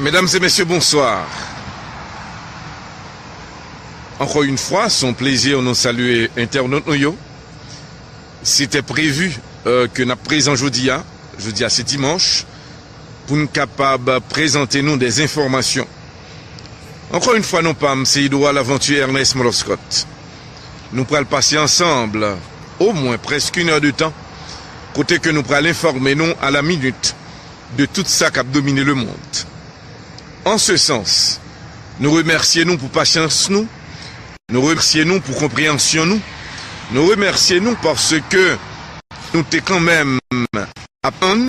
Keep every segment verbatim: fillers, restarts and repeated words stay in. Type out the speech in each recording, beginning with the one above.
Mesdames et messieurs, bonsoir. Encore une fois, c'est un plaisir de saluer internautes nou yo. C'était prévu euh, que nous présent aujourd'hui. Aujourd'hui, c'est dimanche. Pour nous capables de présenter nous des informations. Encore une fois, non pas, c'est Edouard Laventure Ernest Moloscott. Nou pral pase ansanm omwen preske yon è de tan, kote ke nou pral enfòme nou a la minit de tout sa k ap domine lemonn. An se sans, nou remèsye nou pou pasyans nou, nou remèsye nou pou konpreyansyon nou, nou remèsye nou paske nou te kanmenm ap tann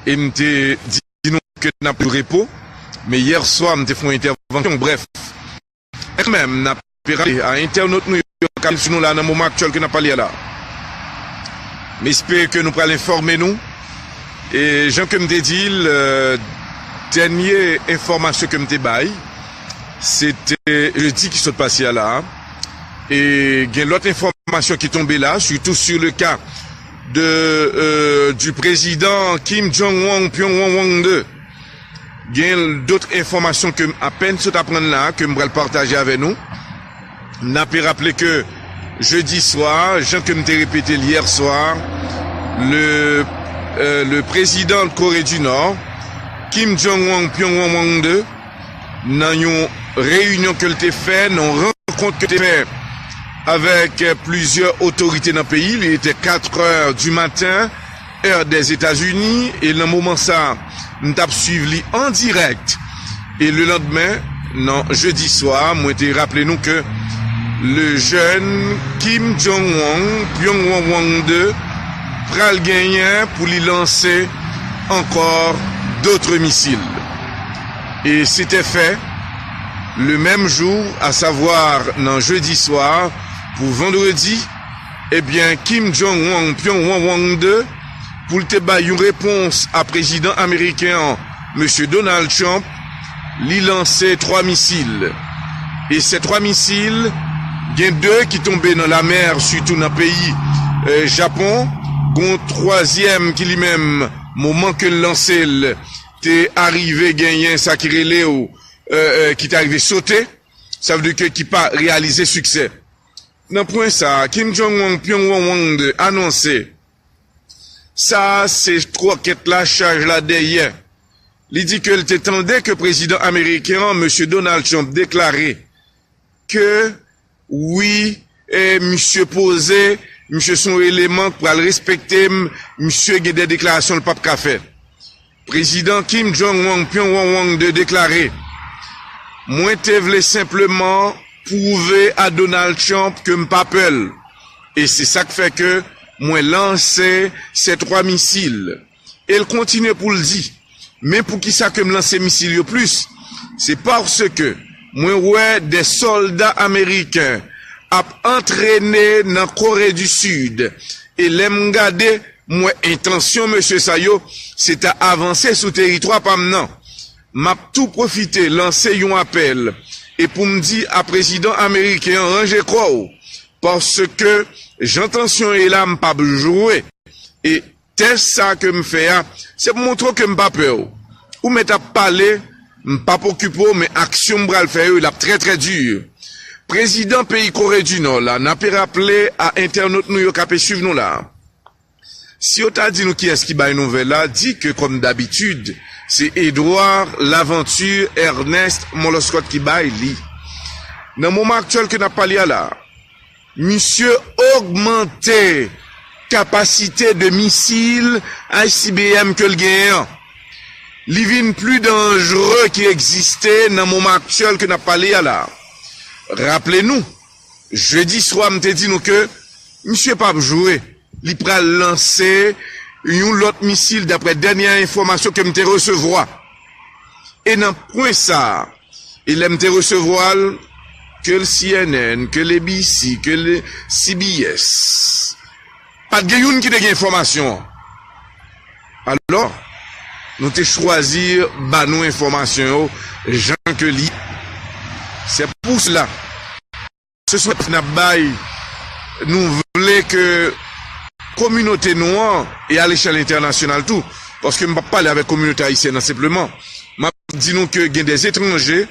e m te di nou ke n ap repo, men yè swa m te fè yon entèvansyon, brèf. Kanmenm, n ap raple a entènot nou yo k ap swiv nou la nan moman aktyèl ke n ap pale a la. M espere ke nou pral enfòme nou. E jan ke m te di l, euh, dènye enfòmasyon ke m te bay, se te jedi ki sot pase a la. E gen lòt enfòmasyon ki tonbe la, surtout sur le cas de, euh, du président Kim Jong-un Pyongyang de. Gen dòt enfòmasyon ke m apèn sot aprann la, ke m pral pataje avè nou. N ape raple ke jedi swa, jan ke m te repete l yè swa, le, euh, le président de Corée du Nord, Kim Jong-un Pyongyang de, nan yon reyinyon ke l te fè, nan yon rankont ke l te fè avèk plizyè otorite nan peyi, il était quatre heures du matin, heure des États-Unis, e nan moman sa, m t ap swiv li an dirèk. E le landmen, nan jedi swa, mwen te raple nou ke le jeune Kim Jong-un Pyongyang de pral genyen pou li lanse encore d'autres missiles. Et c'était fait le même jour, à savoir nan jedi swa pou vandredi, ebyen, Kim Jong-un Pyongyang de, pou l te bay yon repons a prezidan ameriken an, mesye Donald Trump, li lanse twa misil. E se twa misil, gen de ki tonbe nan lamè, sitou nan peyi, eh, Japon. Gon twazyèm ki li menm, moman ke l lanse l, te arive genyen sa ki rele w, eh, eh, ki te arive sote, sa vle di ke ki pa reyalize siksè. Nan pwen sa, Kim Jong-un Pyongyang de anonse, sa se twokèt la, chaj la dèyè. Li di ke l te tande ke prezidan ameriken an, mesye Donald Trump, deklare ke wi, e misye poze, misye se yon eleman k pral respekte m, misye gen de deklarasyon l p ap ka fè. Prezidan Kim Jong-un Pyongyang de deklare, mwen te vle senpleman pwouve a Donald Trump ke m pa pè l. E se sa k fè ke mwen lanse se twa misil. E l kontinye pou l di, men poukisa ke m lanse misil yo plis? Se paske mwen wè de sòlda ameriken ap antrene nan Kore di Sid. E lè m gade, m wè entansyon mesye sa yo, se ta avanse sou teritwa pa m nan. M ap tou pwofite lanse yon apèl e pou m di a prezidan ameriken an ranje kò w, paske jan tansyon ye la, m p ap jwe. E tès sa ke m fè a, se pou montre w ke m pa pè w. Ou mèt ap pale, m p ap okipe w, men aksyon m pral fè yo, l ap trè, trè di. Prezidan peyi Kore di Nò la, n ape raple a entènot nou yo k ape swiv nou la. Si yo ta di nou kiyès ki bay nouvèl la, di ke, kòm dabitid, se Edouard Laventure Ernest Moloscott ki bay li. Nan moman aktyèl ke n ap pale a la, misye ogmante kapasite de misil I C B M ke l genyen an. Li vin pli danjere ki egziste nan moman aktyèl ke n ap pale a la. Raple nou, jedi swa, m te di nou ke misye p ap jwe. Li pral lanse yon lòt misil, daprè dènyè enfòmasyon ke m te resevwa. E nan pwen sa a, e lè m te resevwa l, ke l C N N, ke l A B C, ke l C B S, pa t gen youn ki te gen enfòmasyon an. Alò, nou te chwazi ba nou enfòmasyon yo jan ke li. Se pou sela, se sou n ap bay, nou vle ke kominote nou an, e alechèl entènasyonal tou, paske m p ap pale avèk kominote ayisyèn nan senpleman, m ap di nou ke gen de etranje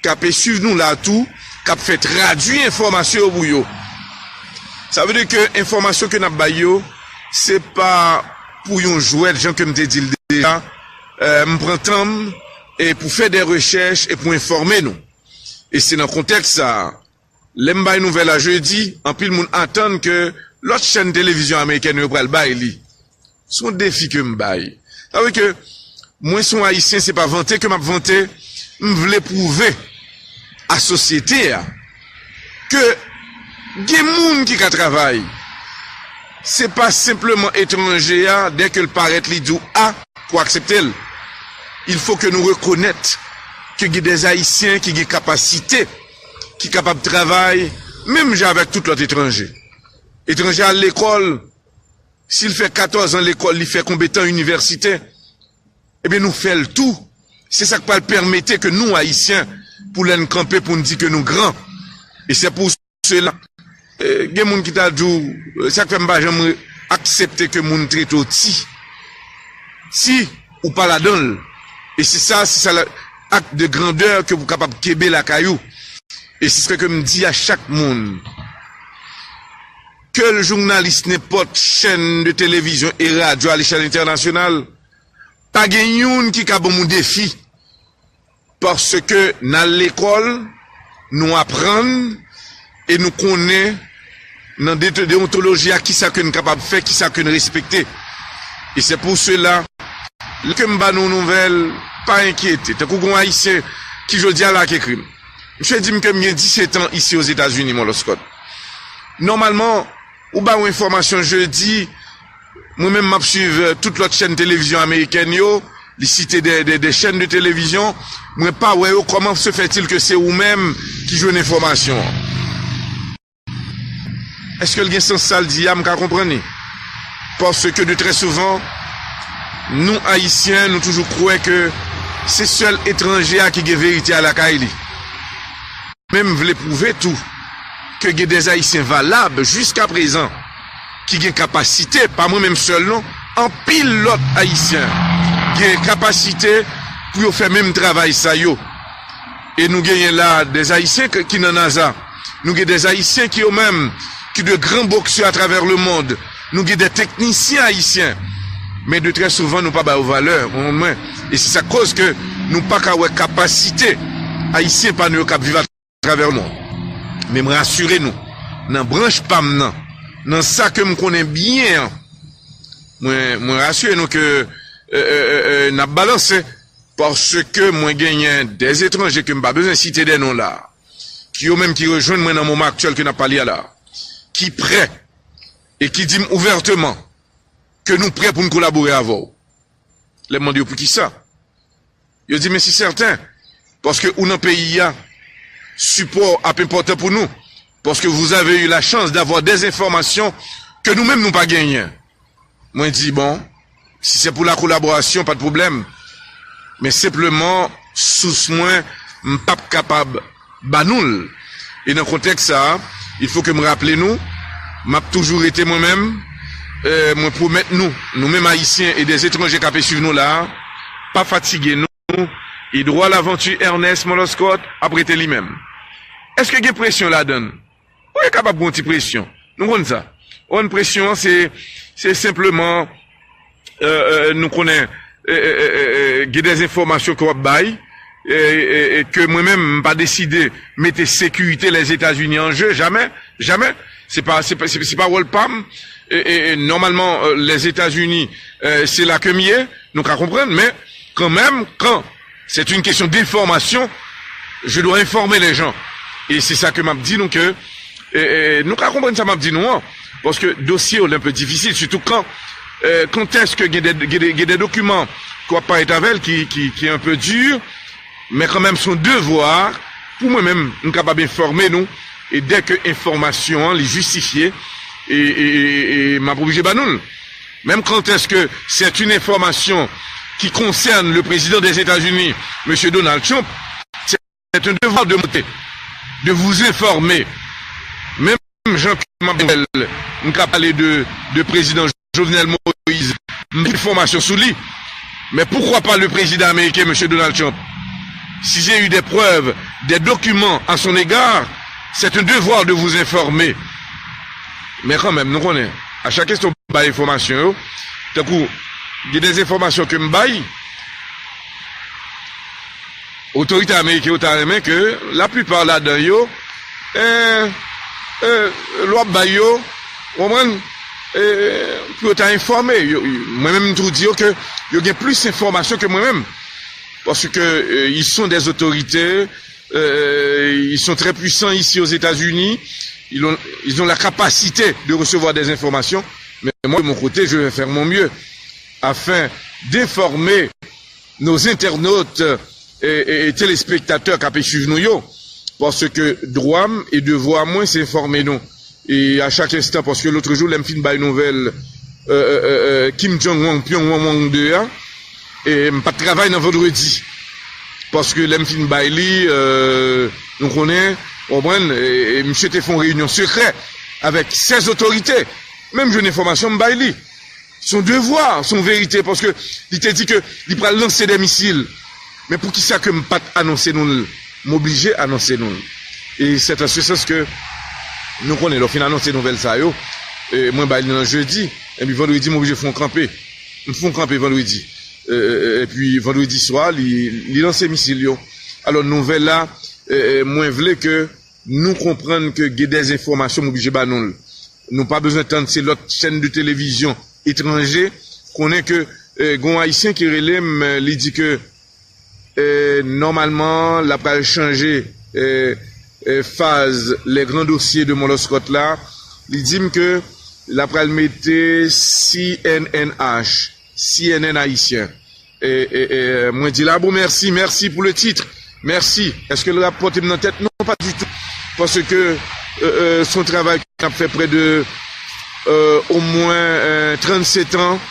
k ap swiv nou la tou, k ap fè tradui enfòmasyon yo pou yo. Sa vle di ke enfòmasyon ke n ap bay yo, se pa pou yon jwèt, jan ke m te di l deja, eh, m pran tan m e pou fè de rechèch e pou enfòme nou. E se nan kontèks sa a, lè m bay nouvèl la jedi, anpil moun atann ke lòt chèn televizyon amerikèn yo pral bay li. Se yon defi ke m bay. Sa vle ke mwen se yon Ayisyen, se pa vante ke m ap vante, m vle pwouve a sosyete a ke gen moun ki ka travay. Se pa senpleman etranje a, dè ke l parèt, li di w A, pou aksepte l. Il faut que nou rekonèt ke gen de Ayisyen ki gen kapasite, ki kapab travay, menm jan avèk tout lòt etranje. Etranje al lekòl, si l fè katòz an lekòl, li fè konbyen tan inivèsite? Ebyen, nou fè l tou. Se sa k pral pèmete ke nou, Ayisyen, pou lè n kanpe, pou n di ke nou gran. E se pou sela, eh, gen moun ki ta di w, eh, sa k fè m pa janm re-, aksepte ke moun trete w ti. Ti, ou pa ladan l. E se sa, se sa la, ak de grandè ke ou kapab kenbe lakay ou. E se sa ke m di a chak moun. Ke l jounalis nenpòt chèn de televizyon e radyo a lechèl entènasyonal, pa gen youn ki ka ban m yon defi. Paske n al lekòl, nou aprann e nou konnen nan de-, deontoloji a kisa ke n kapab fè, kisa ke n respekte. E se pou sela, lè ke m ba nou nouvèl, pa enkyete. Tankou gen yon Ayisyen ki jodi a la k ekri m. Misye di m ke m gen disèt an isi Ozetazini, Moloskòt. Nòmalman, ou ba yon enfòmasyon jedi, mwen menm m ap swiv, eh, tout lòt chèn televizyon amerikèn yo, li site de, de, de chèn de televizyon, mwen pa wè yo, kòman se fètil ke se ou menm ki jwenn enfòmasyon an? Èske l gen sans sa l di a? M ka konprann li. Paske de trè souvan, nou Ayisyen, nou toujou kwè ke se sèl etranje a ki gen verite a lakay li. Men m vle pwouve tou ke gen de Ayisyen valab jiskaprezan ki gen kapasite, pa mwen menm sèl non, anpil lòt Ayisyen gen kapasite pou yo fè menm travay sa yo. E nou genyen la de Ayisyen ke, ki nan NASA. Nou gen de Ayisyen ki yo menm, ki de gran boksè atravè lemonn. Nou gen de teknisyen ayisyen. Men de trè souvan, nou pa ba yo valè, ou konprann mwen. E se sa k koz ke nou pa ka wè kapasite Ayisyen pa nou yo k ap viv atravè lemonn. Men m rasire nou, nan branch pa m nan, nan sa ke m konnen byen an, mwen, mwen rasire nou ke, eh, eh, eh, eh, n ap balanse. Paske mwen genyen de etranje ke m pa bezwen site de non la, ki yo menm ki rejwenn mwen nan moman aktyèl ke n ap pale a la, ki prè e ki di m ouvèteman ke nou prè pou n kolabore avè w. Lè m mande yo poukisa, yo di, men se sèten, paske ou nan peyi a, sipò ap enpòtan pou nou, paske vous avez eu la chance d'avoir des informations ke nou menm nou pa genyen. Mwen di, bon, si se pou la kolaborasyon, pa de pwoblèm. Men senpleman, sous mwen, m p ap kapab ba nou l. E nan kontèks sa a, il faut que m raple nou, m ap toujou rete mwen menm, eh, mwen pwomèt nou, nou menm Ayisyen e de etranje k ap swiv nou la a, pa fatige nou, Edouard Laventure Ernest Moloskòt ap rete li menm. Èske gen presyon ladan l? Wi, kapab gen yon ti presyon. Nou konn sa. Yon presyon an, se, se senpleman, eh, eh, nou konnen, eh, eh, eh, eh, eh, gen de enfòmasyon ke w ap bay, eh, eh, eh, ke mwen menm, m pa deside mete sekirite Lèzetazini an je, jamè, jamè. Se pa, se pa, se, se pa wòl pa m. E, e, e, nòmalman, eh, Lèzetazini, eh, se la ke m ye, nou ka konprann, men kanmenm, kan c'est une question d'information, je dois informer les gens. E se sa ke m ap di nou ke, eh, eh, nou ka konprann sa m ap di nou an, paske dosye yo, li un peu difisil, sitou kan, eh, quand est-ce que gen de, gen de, gen de dokiman ke w ap parèt avè l ki, ki, ki un peu dur, men kanmenm, se yon devwa pou mwen menm, m kapab enfòme nou, e dè ke enfòmasyon an, li jistifye, e, e, e, e m ap oblije ba nou l. Même quand est-ce que c'est une information qui concerne le président des États-Unis, monsieur Donald Trump, c'est un devoir de monter, de vous informer. Menm jan ke m ap di nou, m ka pale de, de prezidan Jovenel Moïse, m gen enfòmasyon sou li. Men poukwa pa le prezidan ameriken, mesye Donald Trump? Si j'ai eu des preuves, des documents à son égard, c'est un devoir de vous informer. Men kanmenm, nou konnen, a chak enstan w bay enfòmasyon yo, tankou, gen de enfòmasyon ke m bay, otorite ameriken yo ta renmen ke laplipa ladan yo, eh, eh, lè w ap bay yo, w konprann, eh, pou yo ta enfòme. Yo, yo, mwen menm, m toujou di yo ke yo gen plis enfòmasyon ke mwen menm. Parce que, euh, ils sont des autorités, euh, ils sont très puissants ici aux États-Unis, ils ont, ils ont la capacité de recevoir des informations, mais moi, de mon côté, je vais faire mon mieux afin d'informer nos internautes et, et, et téléspectateurs k ap swiv nou yo, paske dwa m e devwa mwen se enfòme nou. E a chak enstan, paske lòt jou, lè m fin bay nouvèl, euh, euh, euh, euh, Kim Jong-un, Pyongyang de a, e m pa t travay nan vandredi. Paske lè m fin bay li, euh, nou konnen, w konprann, e, e misye te fè yon reyinyon sekrè avèk sèz otorite. Menm jwenn enfòmasyon, m bay li. Se yon devwa, se yon verite, paske li te di ke li pral lanse de misil. Men poukisa ke m pa t anonse nou l? M oblije anonse nou l. E c'est en ce sens que nou konnen, lè w fin anonse nouvèl sa yo, e mwen bay li nan jedi, epi vandredi, m oblije fè yon kanpe. M fè yon kanpe vandredi. E, e, e, epi vandredi swa, li, li lanse misil yo. Alò, nouvèl la, e, e, mwen vle ke nou konprann ke gen de enfòmasyon m oblije ba nou l. Nou pa bezwen tann se lòt chèn de televizyon etranje konnen ke, eh, gen yon Ayisyen ki rele m, eh, li di ke, eh, nòmalman, l ap pral chanje, eh, eh, faz les grands dossiers de Moloscot la. Li di m ke l ap pral mete C N N H, C N N ayisyen. E, e, e, mwen di l, a bon, mèsi, mèsi pou le titre, mèsi. Èske l rapòte m nan tèt? Non, pa ditou. Paske, e, e, se yon travay ke n ap fè prè de, e, omwen, e, trannsetan,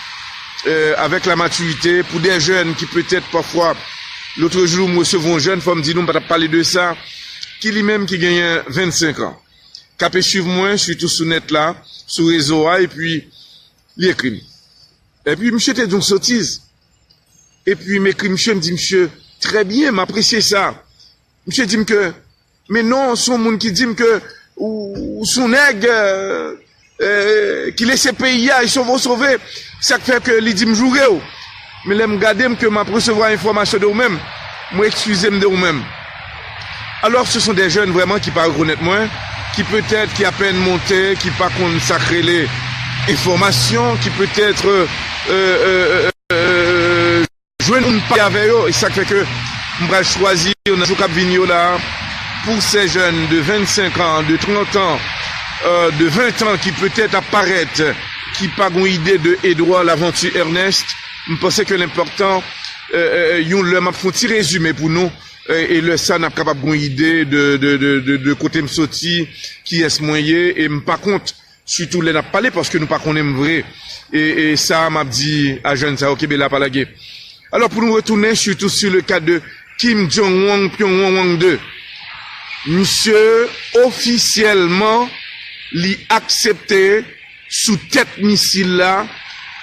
e, avèk la matirite. Pou de jèn ki petèt pafwa, lòt jou, m resevwa yon jèn, fò m di nou, m pa t ap pale de sa, ki li menm ki genyen vennsenk an, k ap swiv mwen, sitou sou nèt la, sou rezo a, epi li ekri m. Epi misye te di yon sotiz. Epi m ekri misye, m di misye, trè byen, m apresye sa. Misye di m ke, men non, se yon moun ki di m ke ou, ou se yon nèg, euh, euh, ki lese peyi a, e sove w sove. Sa k fè ke li di m joure w. Men lè m gade m ke m ap resevwa enfòmasyon de ou menm, mwen ekskize m de ou menm. Alors, ce sont des jeunes vraiment ki pa rekonèt mwen, ki petèt, ki apèn monte, ki pa konn sa k rele enfòmasyon, ki petèt, euh, euh, euh, euh, jwenn moun pale avè yo, e sa k fè ke m pral chwazi yo nan jou k ap vini yo la, pour ces jeunes de vennsenk an, de trant an, euh, de ven an ki petèt ap parèt, ki pa gon ide de Edouard Laventure Ernest, m panse ke l enpòtan, euh, euh, yon lè m ap fè yon ti rezime pou nou, e, e lè sa, n ap kapab gen yon ide de, de, de, de, de kote m soti, kiyès mwen ye, e m pa kont, sitou lè n ap pale, paske nou pa konnen m vre. E, e sa, m ap di a jèn sa yo, kenbe la, pa lage. Alò, pou nou retounen, sitou sou le ka de Kim Jong-un, Pyongyang de, misye ofisyèlman, li aksepte sou tèt misil la,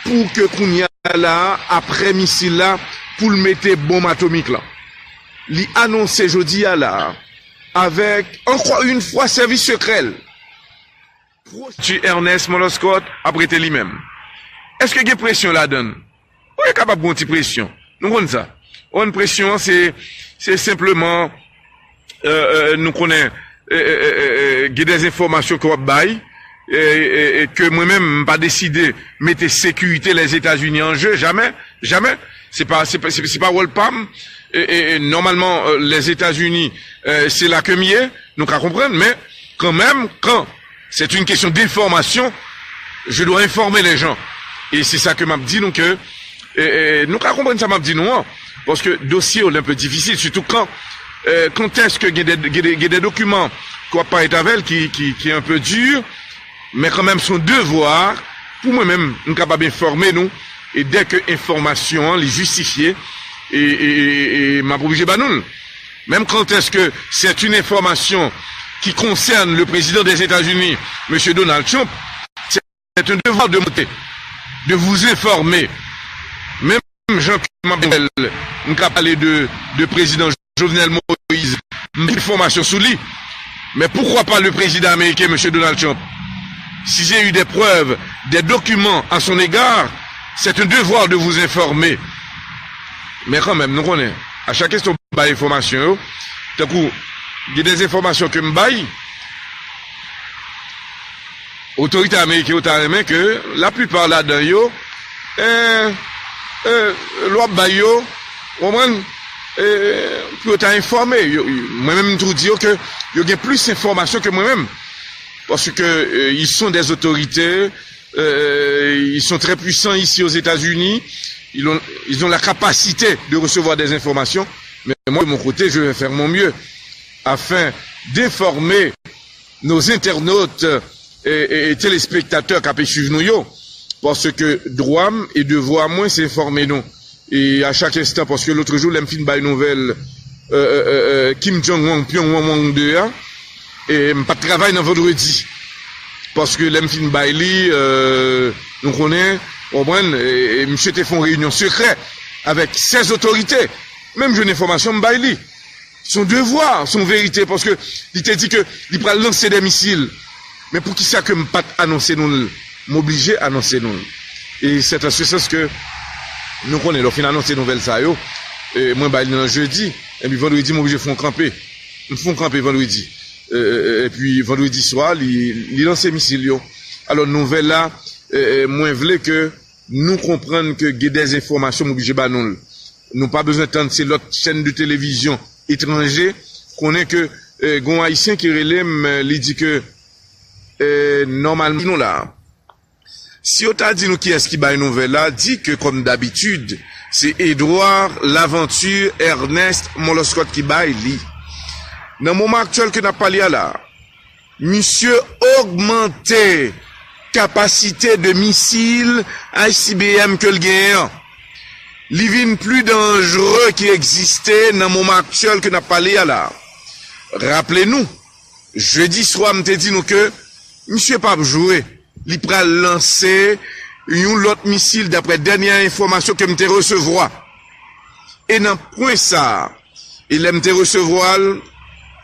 pou ke kounye a la, apre misil la, pou l mete bonm atomik lan. Li anonse jodi a la, avèk, encore une fois, sèvis sekrè l. Pwosedi Ernest Moloscot ap rete li menm. Èske gen presyon ladan l? Wi, kapab gen yon ti presyon. Nou konn sa. Yon presyon an, se, se senpleman, euh, euh, nou konnen, euh, euh, euh, euh, gen de enfòmasyon ke w ap bay, e, e, e ke mwen menm, m pa deside mete sekirite Lèzetazini an je, jamè, jamè. Se pa, se pa, se, se pa wòl pa m. E, e, e nòmalman, euh, Lèzetazini, euh, se la ke m ye, nou ka konprann, men kanmenm, kan c'est une question d'information, je dois informer les gens. E se sa ke m ap di nou ke, e, e, nou ka konprann sa m ap di nou an, paske dosye yo, li enpe difisil, sitou kan, euh, quand est-ce que gen de, gen de, gen de dokiman ke w ap parèt avè l ki, ki, ki enpe di, men kanmenm, se yon devwa pou mwen menm, m kapab enfòme nou, e dè ke enfòmasyon an, li jistifye, e, e, e, e m ap oblije ba nou l. Même quand est-ce que c'est une information qui concerne le président des États-Unis, monsieur Donald Trump, c'est un devoir de monter, de vous informer. Menm jan ke m ap di nou, m ka pale de, de prezidan Jovenel Moïse, m pa gen enfòmasyon sou li. Mais pourquoi pas le président américain, M. Donald Trump? Si j'ai eu des preuves, des documents à son égard, c'est un devoir de vous informer. Men kanmenm, nou konnen, a chak kesyon bay enfòmasyon yo, tankou, gen de enfòmasyon ke m bay, otorite ameriken yo ta renmen ke laplipa ladan yo, eh, eh, lè w ap bay yo, w konprann, eh, pou yo ta enfòme. Yo, yo, mwen menm, m tou di yo ke yo gen plis enfòmasyon ke mwen menm. Paske, eh, ils sont des autorités, eh, ils sont très puissants ici aux États-Unis. Ils ont, ils ont la capacité de recevoir des informations. Mais moi, de mon côté, je vais faire mon mieux afin d'informer nos internautes e, e, e telespektatè k ap swiv nou yo. Paske dwa m e devwa mwen se enfòme nou. E a chak enstan, paske lòt jou, lè m fin bay nouvèl, e, e, e, e, Kim Jong-un, Pyongyang de a, e m pa t travay nan vandredi. Paske lè m fin bay li, e, nou konnen, w konprann, e, e misye te fè yon reyinyon sekrè avèk sèz otorite. Menm jwenn enfòmasyon m bay li. Se yon devwa, se yon verite, paske li te di ke li pral lanse de misil. Men poukisa ke m pa t anonse nou l? M oblije anonse nou l. E c'est en ce sens ke nou konnen, lè w fin anonse nouvèl sa yo, e mwen bay li nan jedi, epi vandredi, m oblije fè yon kanpe. M fè yon kanpe vandredi. E, e, e, epi vandredi swa, li, li lanse misil yo. Alò, nouvèl la, e, e, mwen vle ke nou konprann ke gen de enfòmasyon m oblije ba nou l. Nou pa bezwen tann se lòt chèn de televizyon etranje konnen ke, eh, gen yon Ayisyen ki rele m, eh, li di ke, eh, nòmalman, nou la. Si yo ta di nou kiyès ki bay nouvèl la, di ke, kòm dabitid, se Edouard Laventure Ernest Moloscot ki bay li. Nan moman aktyèl ke n ap pale a la, misye ogmante kapasite de misil I C B M ke l genyen an. Li vin pli danjre ki egziste nan moman aktyèl ke n ap pale a la. Raple nou, jedi swa, m te di nou ke misye p ap jwe. Li pral lanse yon lòt misil, daprè dènye enfòmasyon ke m te resevwa. E nan pwen sa a, e lè m te resevwa l,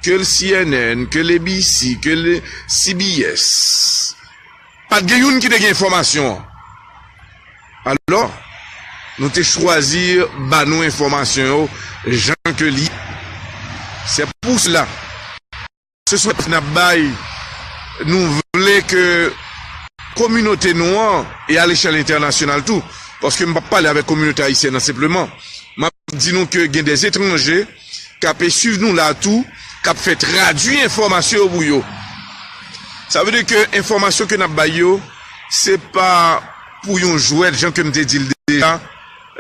ke l C N N, ke l A B C, ke l C B S, pa t gen youn ki te gen enfòmasyon an. Alò, nou te chwazi ba nou enfòmasyon yo jan ke li. Se pou sela, se sou n ap bay, nou vle ke kominote nou an, e alechèl entènasyonal tou, paske m p ap pale avèk kominote ayisyèn nan senpleman, m ap di nou ke gen de etranje k ap swiv nou la tou, k ap fè tradui enfòmasyon yo pou yo. Sa vle di ke enfòmasyon ke n ap bay yo, se pa pou yon jwèt, jan ke m te di l deja,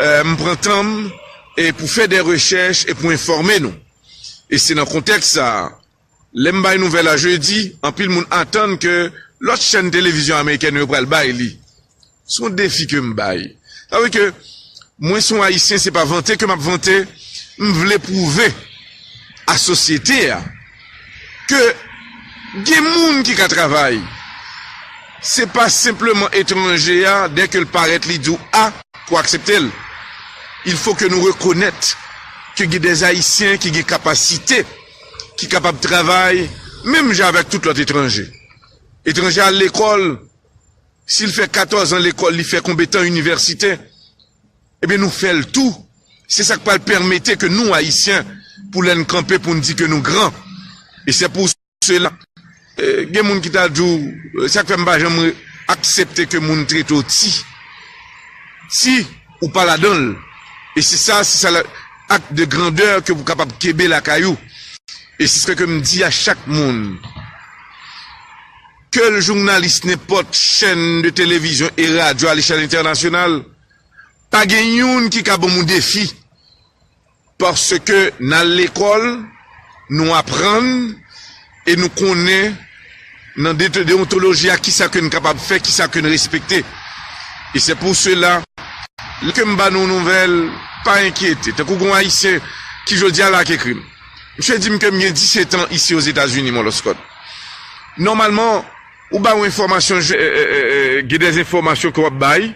eh, m pran tan m e pou fè de rechèch e pou enfòme nou. E se nan kontèks sa a, lè m bay nouvèl la jedi, anpil moun atann ke lòt chèn televizyon amerikèn yo pral bay li. Se yon defi ke m bay. Sa vle ke mwen se yon Ayisyen, se pa vante ke m ap vante, m vle pwouve a sosyete a ke gen moun ki ka travay. Se pa senpleman etranje a, dè ke l parèt, li di w A, pou aksepte l. Il faut que nou rekonèt ke gen de Ayisyen ki gen kapasite, ki kapab travay, menm jan avèk tout lòt etranje. Etranje al lekòl, si l fè katòz an lekòl, li fè konbyen tan inivèsite? Ebyen, nou fè l tou. Se sa k pral pèmete ke nou, Ayisyen, pou lè n kanpe, pou n di ke nou gran. E se pou sela, eh, gen moun ki ta di w, eh, sa k fè m pa janm aksepte ke moun trete w ti. Ti, ou pa ladan l. E se sa, se sa, ak de grandè ke ou kapab kenbe lakay ou. E se sa ke m di a chak moun. Ke l jounalis nenpòt chèn de televizyon e radyo alechèl entènasyonal, pa gen youn ki ka ban m yon defi. Paske n al lekòl, nou aprann, e nou konnen nan de-, deontoloji a kisa ke n kapab fè, kisa ke n respekte. E se pou sela, lè ke m ba nou nouvèl, pa enkyete. Tankou gen yon Ayisyen ki jodi a la k ekri m. Misye di m ke m gen disèt an isi Ozetazini, Moloscot. Nòmalman, ou bay yon enfòmasyon, je-, e, e, e, e, gen de enfòmasyon ke w ap bay,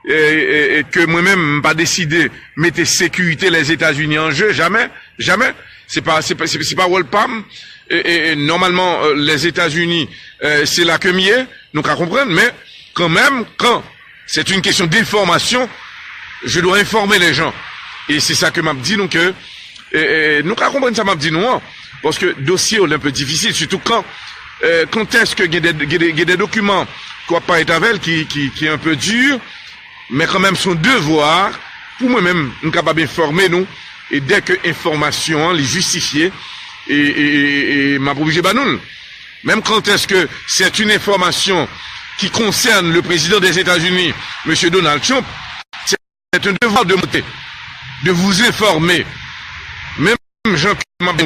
e, e, e ke mwen menm, m pa deside mete sekirite Lèzetazini an je, jamè, jamè. Se pa, se pa, se, se pa wòl pa m. E, e, e, nòmalman, euh, Lèzetazini, euh, se la ke m ye, nou ka konprann, men kanmenm, quand c'est une question d'information, je dois informer les gens. E se sa ke m ap di nou ke, e, e, nou ka konprann sa m ap di nou an, paske dosye yo, li un peu difisil, surtout quand, euh, quand est-ce que gen de, gen de, gen de dokiman ke w ap parèt avè l ki, ki, ki un peu dur, men kanmenm, se yon devwa pou mwen menm, m kapab enfòme nou, e dèke enfòmasyon an, li jistifye, e, e, e, e m ap oblije ba nou l. Même quand est-ce que c'est une information qui concerne le président des États-Unis, Monsieur Donald Trump, c'est un devoir de monter, de vous informer. Menm jan ke m ap,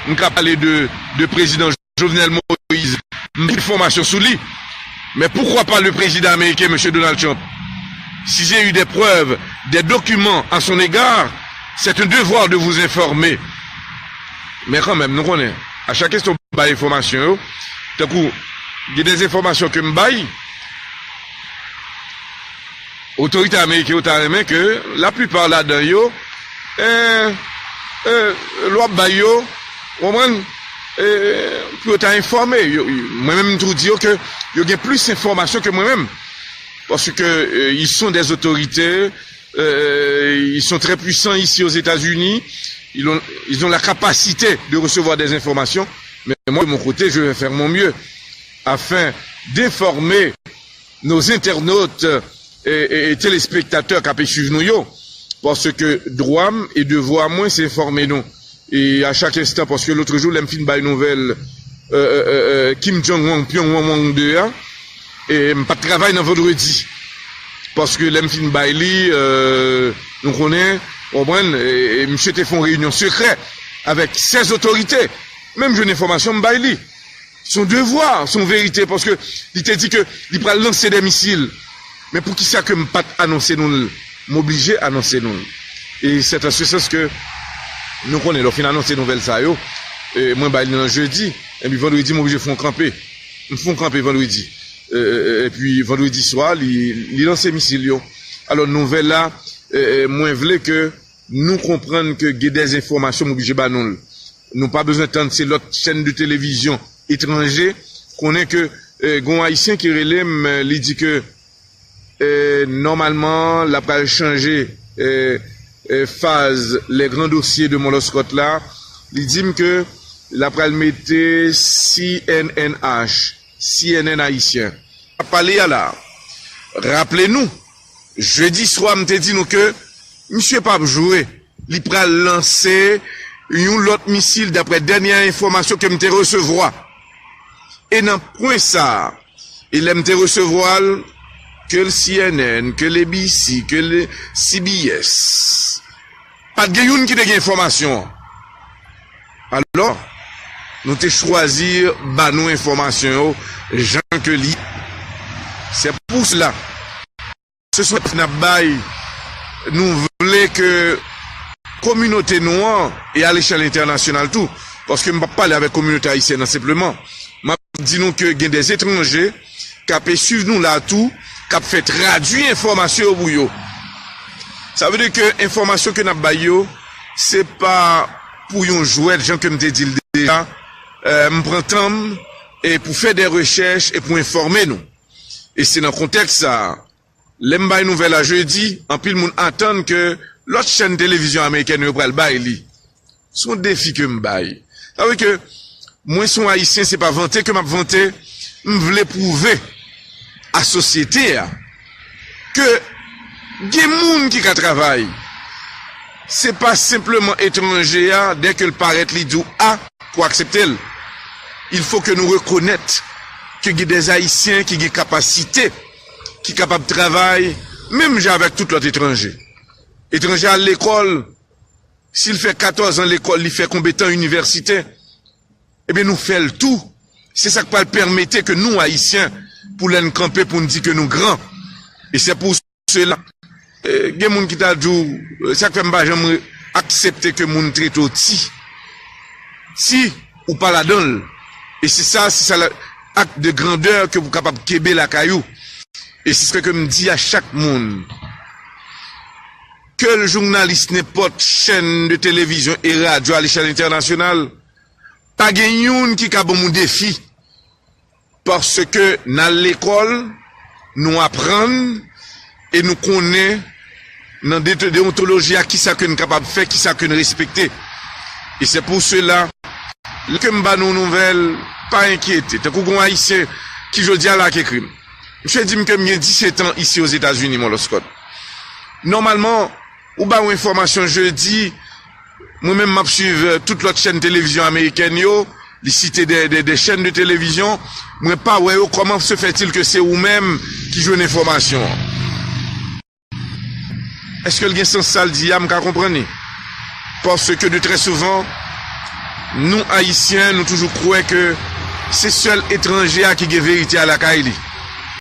m ka pale de, de prezidan Jovenel Moïse, m gen enfòmasyon sou li. Mais pourquoi pas le président américain, Monsieur Donald Trump? Si j'ai eu des preuves, des documents à son égard, c'est un devoir de vous informer. Men kanmenm, nou konnen, a chak enstan w bay enfòmasyon yo, tankou, gen de enfòmasyon ke m bay, otorite ameriken yo ta renmen ke laplipa ladan yo, eh, eh, lè w ap bay yo, w konprann, eh, pou yo ta enfòme. Yo, yo, mwen menm, m tou di yo ke yo gen plis enfòmasyon ke mwen menm. Paske, eh, ils sont des autorités, euh, ils sont très puissants ici aux États-Unis. Ils ont, ils ont la capacité de recevoir des informations. Mais moi, de mon côté, je vais faire mon mieux afin d'informer nos internautes et, et, et téléspectateurs k ap swiv nou yo. Paske dwa m e devwa mwen, se enfòme nou. E a chak enstan, paske lòt jou, lè m fin bay nouvèl, euh, euh, euh, euh, Kim Jong-un, Pyongyang Wang de a, e m pa t travay nan vandredi. Paske lè m fin bay li, euh, nou konnen, w konprann, e, e misye te fè yon reyinyon sekrè avèk sèz otorite. Men m jwenn enfòmasyon, m bay li. Se yon devwa, se yon verite, paske li te di ke li pral lanse de misil. Men poukisa ke m pa t anonse nou l? M oblije anonse nou l. E c'est en ce sens que nou konnen, lè w fin anonse nouvèl sa yo, e mwen bay li nan jedi, epi vandredi, m oblije fè yon kanpe. M fè yon kanpe vandredi. E, e, e, epi vandredi swa, li, li lanse misil yo. Alò, nouvèl la, e, e, mwen vle ke nou konprann ke gen de enfòmasyon m oblije ba nou l. Nou pa bezwen tann se lòt chèn de televizyon etranje. Konnen ke, eh, gen yon Ayisyen ki rele m, eh, li di ke, eh, nòmalman, l ap pral chanje, eh, eh, faz les grands dossiers de Moloskòt la. Li di m ke l ap pral mete C N N H, C N N ayisyen. Ap pale a la. Raple nou, jedi swa, m te di nou ke misye p ap jwe. Li pral lanse yon lòt misil, daprè dènyè enfòmasyon ke m te resevwa. E nan pwen sa a, e lè m te resevwa l, ke l C N N, ke l A B C, ke l C B S, pa t gen youn ki te gen enfòmasyon an. Alò, nou te chwazi ba nou enfòmasyon yo jan ke li. Se pou sela, se sou n ap bay, nou vle ke kominote nou an, e a lechèl entènasyonal tou, paske m p ap pale avèk kominote ayisyèn nan senpleman. M ap di nou ke gen de etranje k ap swiv nou la tou, k ap fè tradui enfòmasyon yo pou yo. Sa vle di ke enfòmasyon ke n ap bay yo, se pa pou yon jwèt, jan ke m te di l deja. Eh, m pran tan m, e pou fè de rechèch e pou enfòme nou. E se nan kontèks sa a, lè m bay nouvèl la jedi, anpil moun atann ke lòt chèn televizyon amerikèn yo pral bay li. Se yon defi ke m bay. Sa vle ke mwen se yon Ayisyen, se pa vante ke m ap vante, m vle pwouve a sosyete a ke gen moun ki ka travay. Se pa senpleman etranje a, dèke l parèt, li di w A, pou aksepte l. Il faut que nou rekonèt ke gen de Ayisyen ki gen kapasite, ki kapab travay, menm jan avèk tout lòt etranje. Etranje al lekòl, si l fè katòz an lekòl, li fè konbyen tan inivèsite, ebyen, nou fè l tou. Se sa k pral pèmete ke nou, Ayisyen, pou lè n kanpe, pou n di ke nou gran. E se pou sela, eh, gen moun ki ta di w, eh, sa k fè m pa janm re-, aksepte ke moun trete w ti. Ti, ou pa ladan l. E se sa, se sa la, ak de grandè ke ou kapab kenbe lakay ou. E se sa ke m di a chak moun. ke l jounalis nenpòt chèn de televizyon e radyo alechèl entènasyonal, pa gen youn ki ka ban m yon defi. Paske n al lekòl, nou aprann e nou konnen nan de- deontoloji a kisa ke n kapab fè, kisa ke n respekte. E se pou sela, lè ke m ba nou nouvèl, pa enkyete. Tankou gon Ayisyen ki jodi a la k ekri m. Misye di m ke m gen disèt an isi Ozetazini, Mon Loskòt. Nòmalman, ou ba yon enfòmasyon jedi, mwen menm m ap swiv euh, tout lòt chèn televizyon amerikèn yo, li site de, de, de chèn de televizyon, mwen pa wè yo, comment se fait-il que se ou menm ki jwenn enfòmasyon an? Èske l gen sans sa l di a? M ka konprann li. Paske de trè souvan, nou Ayisyen, nou toujou kwè ke se sèl etranje a ki gen verite a lakay li.